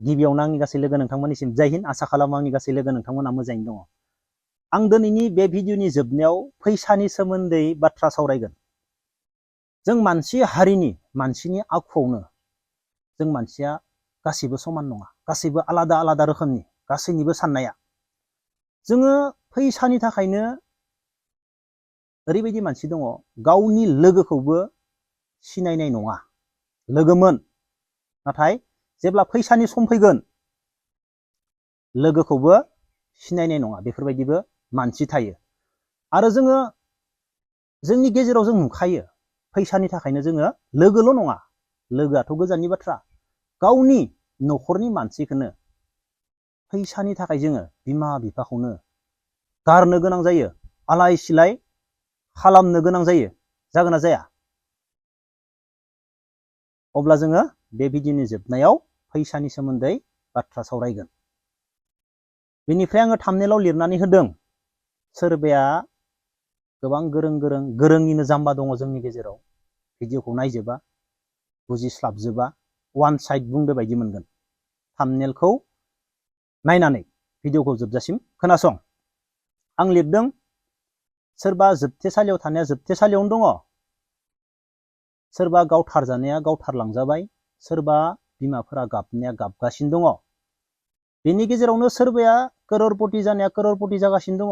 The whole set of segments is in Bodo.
गिबियावनो आंनि गासै लोगो नोंथांमोननिसिम जय हिन्द आसा खालामो आंनि गासै लोगो नोंथांमोना मोजाङैनो दङ। आं दिनैनि बे भिडिअनि जोबनायाव फैसानि सोमोन्दै बाथ्रा सावरायगोन। जों मानसि हारिनि मानसिनि आखुआवनो जों मानसिया गासैबो समान नङा, गासैबो आलादा आलादा रोखोमनि, गासैनिबो साननाया। जोङो फैसानि थाखायनो ओरैबायदि मानसि दङ गावनि लोगोखौबो सिनायनाय नङा, लोगोमोन नाथाय जेब्ला फैसानि सम फैगोन लोगोखौबो सिनायनाय नङा, बेफोरबायदिबो मानसि थायो। आरो जोङो जोंनि गेजेराव जों नुखायो फैसानि थाखायनो जोङो लोगोल' नङा, लोगोआथ' गोजाननि बाथ्रा, गावनि न'खरनि मानसिखौनो फैसानि थाखाय जोङो बिमा बिफाखौनो गारनो गोनां जायो, आलाय सिलाय खालामनो गोनां जायो। जागोन ना जाया? अब्ला जोङो बे भिडिअनि जोबनायाव फैसानि सोमोन्दै बाथ्रा सावरायगोन। बेनिफ्राय आङो थाम्बनेइलाव लिरनानै होदों, सोरबाया गोबां गोरोंनिनो जाम्बा दङ जोंनि गेजेराव, भिडिअखौ नायजोबा, बुजिस्लाबजोबा, वान साइड बुंदो बायदि मोनगोन। थाम्बनेइलखौ नायनानै भिडिअखौ जोबजासिम खोनासं। आं लिरदों सोरबा जोबथेसालियाव थानाया जोबथेसालियावनो दङ, सोरबा गावथारजानाया गावथारलांजाबाय, सोरबा बिमाफोरा गाबनाया गाबगासिनो दङ। बेनि गेजेरावनो सोरबाया करोरपति जानाया करोरपति जागासिनो दङ,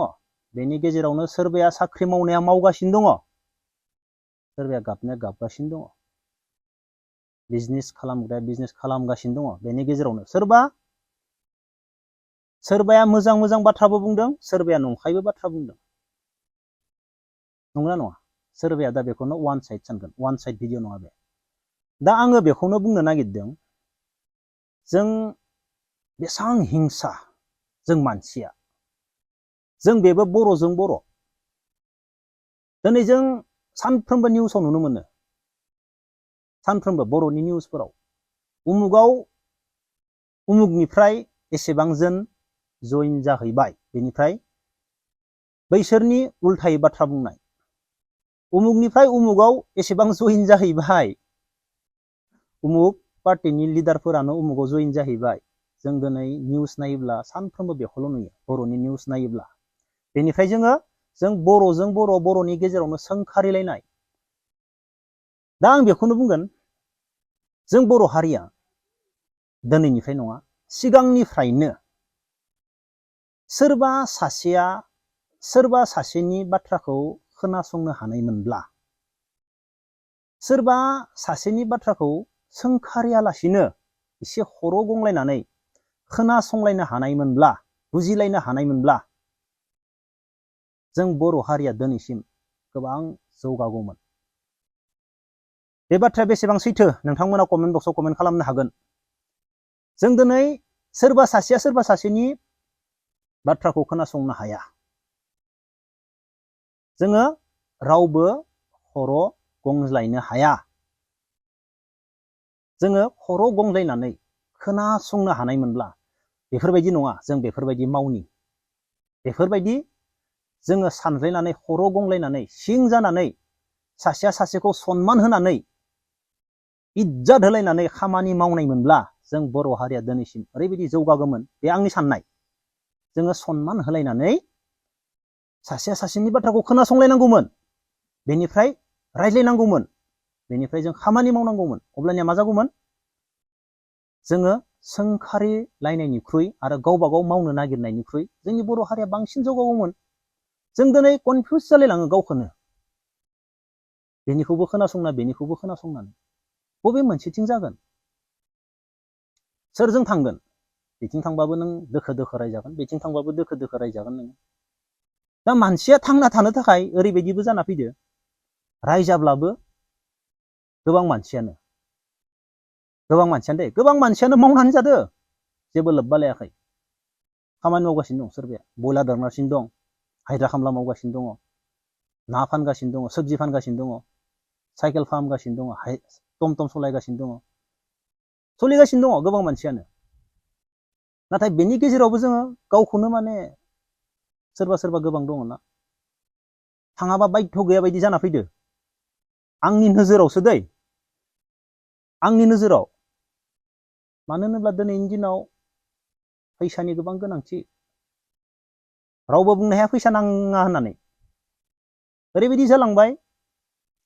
बेनि गेजेरावनो सोरबाया साख्रि मावनाया मावगासिनो दङ, सोरबाया गाबनाया गाबगासिनो दङ, बिजनेस खालामग्राया बिजनेस खालामगासिनो दङ। बेनि गेजेरावनो सोरबाया मोजां मोजां बाथ्राबो बुंदों, सोरबाया नंखायबो बाथ्रा बुंदों। नंगौना नङा? सोरबाया दा बेखौनो वान साइड सानगोन, वान साइड भिडिअ नङा बे। दा आङो बेखौनो बुंनो नागिरदों, जों बेसां हिंसा जों मानसिया, जों बेबो बर'जों बर'। दिनै जों सानफ्रोमबो निउसाव नुनो मोनो, सानफ्रोमबो बर'नि निउसफोराव उमुगनिफ्राय एसेबां जन जइन जाहैबाय, बेनिफ्राय बैसोरनि उल्थायै बाथ्रा बुंनाय, उमुगनिफ्राय उमुगाव एसेबां जइन जाहैबाय, उमुग पार्टिनि लिडारफोरानो उमुगाव जइन जाहैबाय। जों दिनै निउस नायोब्ला सानफ्रोमबो बेखौल' नुयो, बर'नि निउस नायोब्ला। बेनिफ्राय जों बर'जों बर', बर'नि गेजेरावनो सोंखारिलायनाय। दा आं बेखौनो बुंगोन, जों बर' हारिया दिनैनिफ्राय नङा, सिगांनिफ्रायनो सोरबा सासेया सोरबा सासेनि बाथ्राखौ खोनासंनो हानायमोनब्ला, सोरबा सासेनि बाथ्राखौ सोंखारियालासिनो एसे खर' गंलायनानै खोनासंलायनो हानायमोनब्ला, बुजिलायनो हानायमोनब्ला, जों बर' हारिया दिनैसिम गोबां जौगागौमोन। बे बाथ्राया बेसेबां सैथो नोंथांमोना कमेन्ट बक्सआव कमेन्ट खालामनो हागोन। जों दिनै सोरबा सासेया सोरबा सासेनि बाथ्राखौ खोनासंनो हाया। जोङो रावबो खर' गंज्लायनो हाया। जोङो खर' गंज्लायनानै खोनासंनो हानायमोनब्ला, बेफोरबायदि नङा जों बेफोरबायदि मावनि, बेफोरबायदि जोङो सानज्लायनानै खर' गंलायनानै सिं जानानै सासेया सासेखौ सनमान होनानै इज्जत होलायनानै खामानि मावनायमोनब्ला, जों बर' हारिया दिनैसिम ओरैबायदि जौगागौमोन। बे आंनि साननाय। जोङो सनमान होलायनानै सासेया सासेनि बाथ्राखौ खोनासंलायनांगौमोन, बेनिफ्राय रायज्लायनांगौमोन, बेनिफ्राय जों खामानि मावनांगौमोन। अब्लानिया मा जागौमोन? जोङो सोंखारिलायनायनिख्रुइ आरो गावबा गाव मावनो नागिरनायनिख्रुइ जोंनि बर' हारिया बांसिन जौगागौमोन। जों दिनै कनफिउज जालायलाङो गावखौनो, बेनिखौबो खोनासंना बेनिखौबो खोनासंनानै बबे मोनसेथिं जागोन? सोरजों थांगोन? बेथिं थांबाबो नों दोखो दोखो रायजागोन, बेथिं थांबाबो दोखो दोखो रायजागोन नोङो। दा मानसिया थांना थानो थाखाय ओरैबायदिबो जाना फैदो, रायजाब्लाबो गोबां मानसियानो गोबां मानसियानो मावनानै जादो, जेबो लोब्बा लायाखै। खामानि मावगासिनो दं, सोरबाया बयलार दानगासिनो दं, हाजिरा खामला मावगासिनो दङ, ना फानगासिनो दङ, सबजि फानगासिनो दङ, साइकेल फाहामगासिनो दङ, टमटम सालायगासिनो दङ, सोलिगासिनो दङ गोबां मानसियानो। नाथाय बेनि गेजेरावबो जोङो गावखौनो माने सोरबा गोबां दङना, थाङाबा बायध्य गैया बायदि जाना फैदो। आंनि नोजोरावसो दै, आंनि नोजोराव मानो होनोब्ला दिनैनि दिनाव फैसानि गोबां गोनांथि। रावबो बुंनो हाया फैसा नाङा होननानै। ओरैबायदि जालांबाय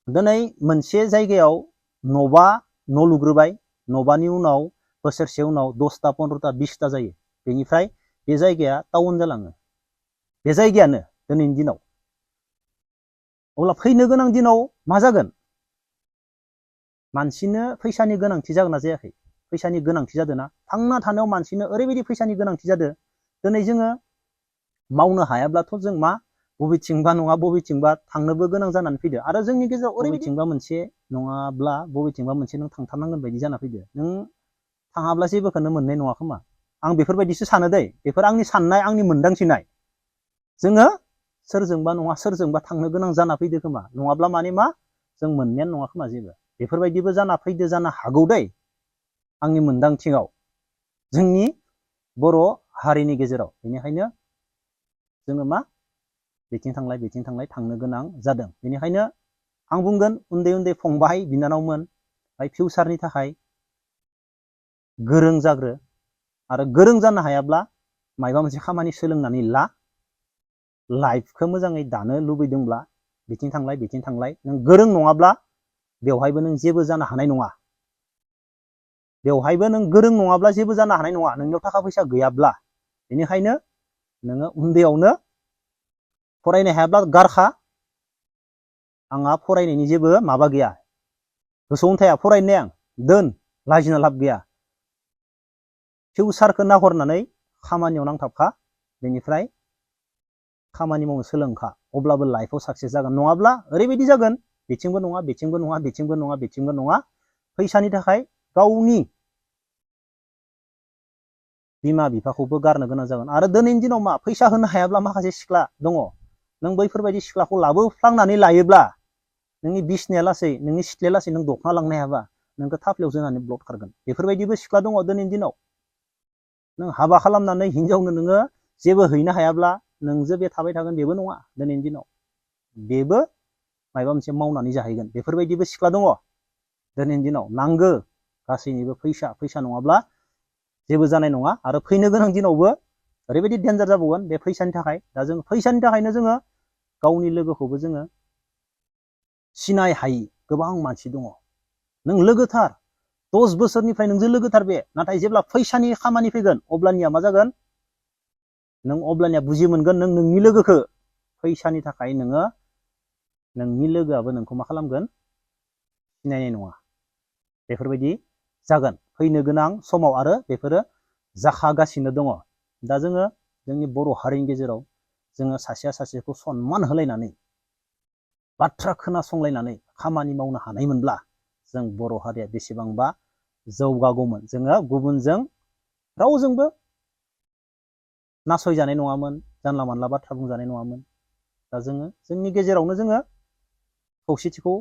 दिनै मोनसे जायगायाव न' लुग्रोबाय, न'बानि उनाव बोसोरसे उनाव 10टा 15टा 20टा जायो। बेनिफ्राय बे जायगाया टाउन जालाङो। बे जायगायानो दिनैनि दिनाव। अब्ला फैनो गोनां दिनाव मा जागोन? मानसिनो फैसानि गोनांथि जागोन ना जायाखै? फैसानि गोनांथि जादों ना? थांना थानायाव मानसिनो ओरैबायदि फैसानि गोनांथि जादों। दिनै जोङो मावनो हायाब्लाथ' जों मा बबेथिंबा नङा बबेथिंबा थांनोबो गोनां जानानै फैदो। आरो जोंनि गेजेराव बबेथिंबा मोनसे नङाब्ला बबेथिंबा मोनसे नों थांथारनांगोन बायदि जाना फैदो। नों थाङाब्ला जेबोखौनो मोननाय नङा खोमा। आं बेफोरबायदिसो सानो दै। बेफोर आंनि साननाय, आंनि मोनदांथिनाय। जोङो सोरजोंबा नङा सोरजोंबा थांनो गोनां जाना फैदो खोमा। नङाब्ला माने मा जों मोननायानो नङा खोमा जेबो। बेफोरबायदिबो जाना फैदो जानो हागौ दै। आंनि मोनदांथियाव जोंनि बर' हारिनि गेजेराव। बेनिखायनो जोङो मा बेथिं थांलाय थांनो गोनां जादों। बेनिखायनो आं बुंगोन उन्दै उन्दै फंबाय बिनानावमोन, फिउचारनि थाखाय गोरों जाग्रो। आरो गोरों जानो हायाब्ला माबा मोनसे खामानि सोलोंनानै ला। लाइफखौ मोजाङै दानो लुबैदोंब्ला बिथिं थांलाय। नों गोरों नङाब्ला बेवहायबो नों जेबो जानो हानाय नङा। बेवहायबो नों गोरों नङाब्ला जेबो जानो हानाय नङा। नोंनियाव थाखा फैसा गैयाब्ला। बेनिखायनो नोङो उन्दैयावनो फरायनो हायाब्ला गारखा। आंहा फरायनायनि जेबो माबा गैया। गोसोआवनो थाया फरायनाया आं दोन, लाजिना लाब गैया। फिउचारखौ नाहरनानै खामानियाव नांथाबखा। बेनिफ्राय खामानि मावनो सोलोंखा। अब्लाबो लाइफआव साक्सेस जागोन। नङाब्ला ओरैबायदि जागोन बिथिंबो नङा। फैसानि थाखाय गावनि बिमा बिफाखौबो गारनो गोनां जागोन। आरो दिनैनि दिनाव मा फैसा होनो हायाब्ला माखासे सिख्ला दङ। नों बैफोरबायदि सिख्लाखौ लाबोफ्लांनानै लायोब्ला नोंनि बिसिनाया लासै, नोंनि सिथ्लाया लासै नों दखना लांनो हायाबा नोंखौ थाफ्लियाव जोनानै ब्लड खारगोन। बेफोरबायदिबो सिख्ला दङ दिनैनि दिनाव। नों हाबा खालामनानै हिनजावनो नोङो जेबो हैनो हायाब्ला नोंजों बे थाबाय थागोन बेबो नङा दिनैनि दिनाव। बेबो माबा मोनसे मावनानै जाहैगोन। बेफोरबायदिबो सिख्ला दङ दिनैनि दिनाव। नांगौ गासैनिबो फैसा नङाब्ला जेबो जानाय नङा। आरो फैनो गोनां दिनावबो ओरैबायदि डेन्जार जाबावगोन बे फैसानि थाखाय। दा जों फैसानि थाखायनो जोङो गावनि लोगोखौबो जोङो सिनाय हायि गोबां मानसि दङ। नों लोगोथार 10 बोसोरनिफ्राय नोंजों लोगोथार बे, नाथाय जेब्ला फैसानि खामानि फैगोन अब्लानिया मा जागोन? नों अब्लानिया बुजि मोनगोन नों नोंनि लोगोखौ फैसानि थाखाय नोङो नोंनि लोगोआबो नोंखौ मा खालामगोन? सिनायनाय नङा। बेफोरबायदि जागोन फैनो गोनां समाव आरो बेफोरो जाखागासिनो दङ। दा जोङो जोंनि बर' हारिनि गेजेराव जोङो सासेया सासेखौ सनमान होलायनानै बाथ्रा खोनासंलायनानै खामानि मावनो हानायमोनब्ला जों बर' हारिया बेसेबांबा जौगागौमोन। जोङो गुबुनजों रावजोंबो नासयजानाय नङामोन, जानला मानला बाथ्रा बुंजानाय नङामोन। दा जोङो जोंनि गेजेरावनो जोङो खौसेथिखौ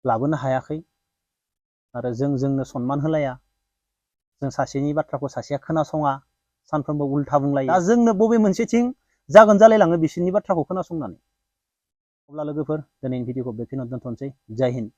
लाबोनो हायाखै। आरो जोंनो सनमान होलाया। जों सासेनि बाथ्राखौ सासेया खोनासङा, सानफ्रोमबो उल्था बुंलायो। दा जोंनो बबे मोनसेथिं जागोन जालायलाङो बिसोरनि बाथ्राखौ खोनासंनानै। अब्ला लोगोफोर दिनैनि भिडिअखौ बेखिनियाव दोनथ'नोसै। जय हिन्द।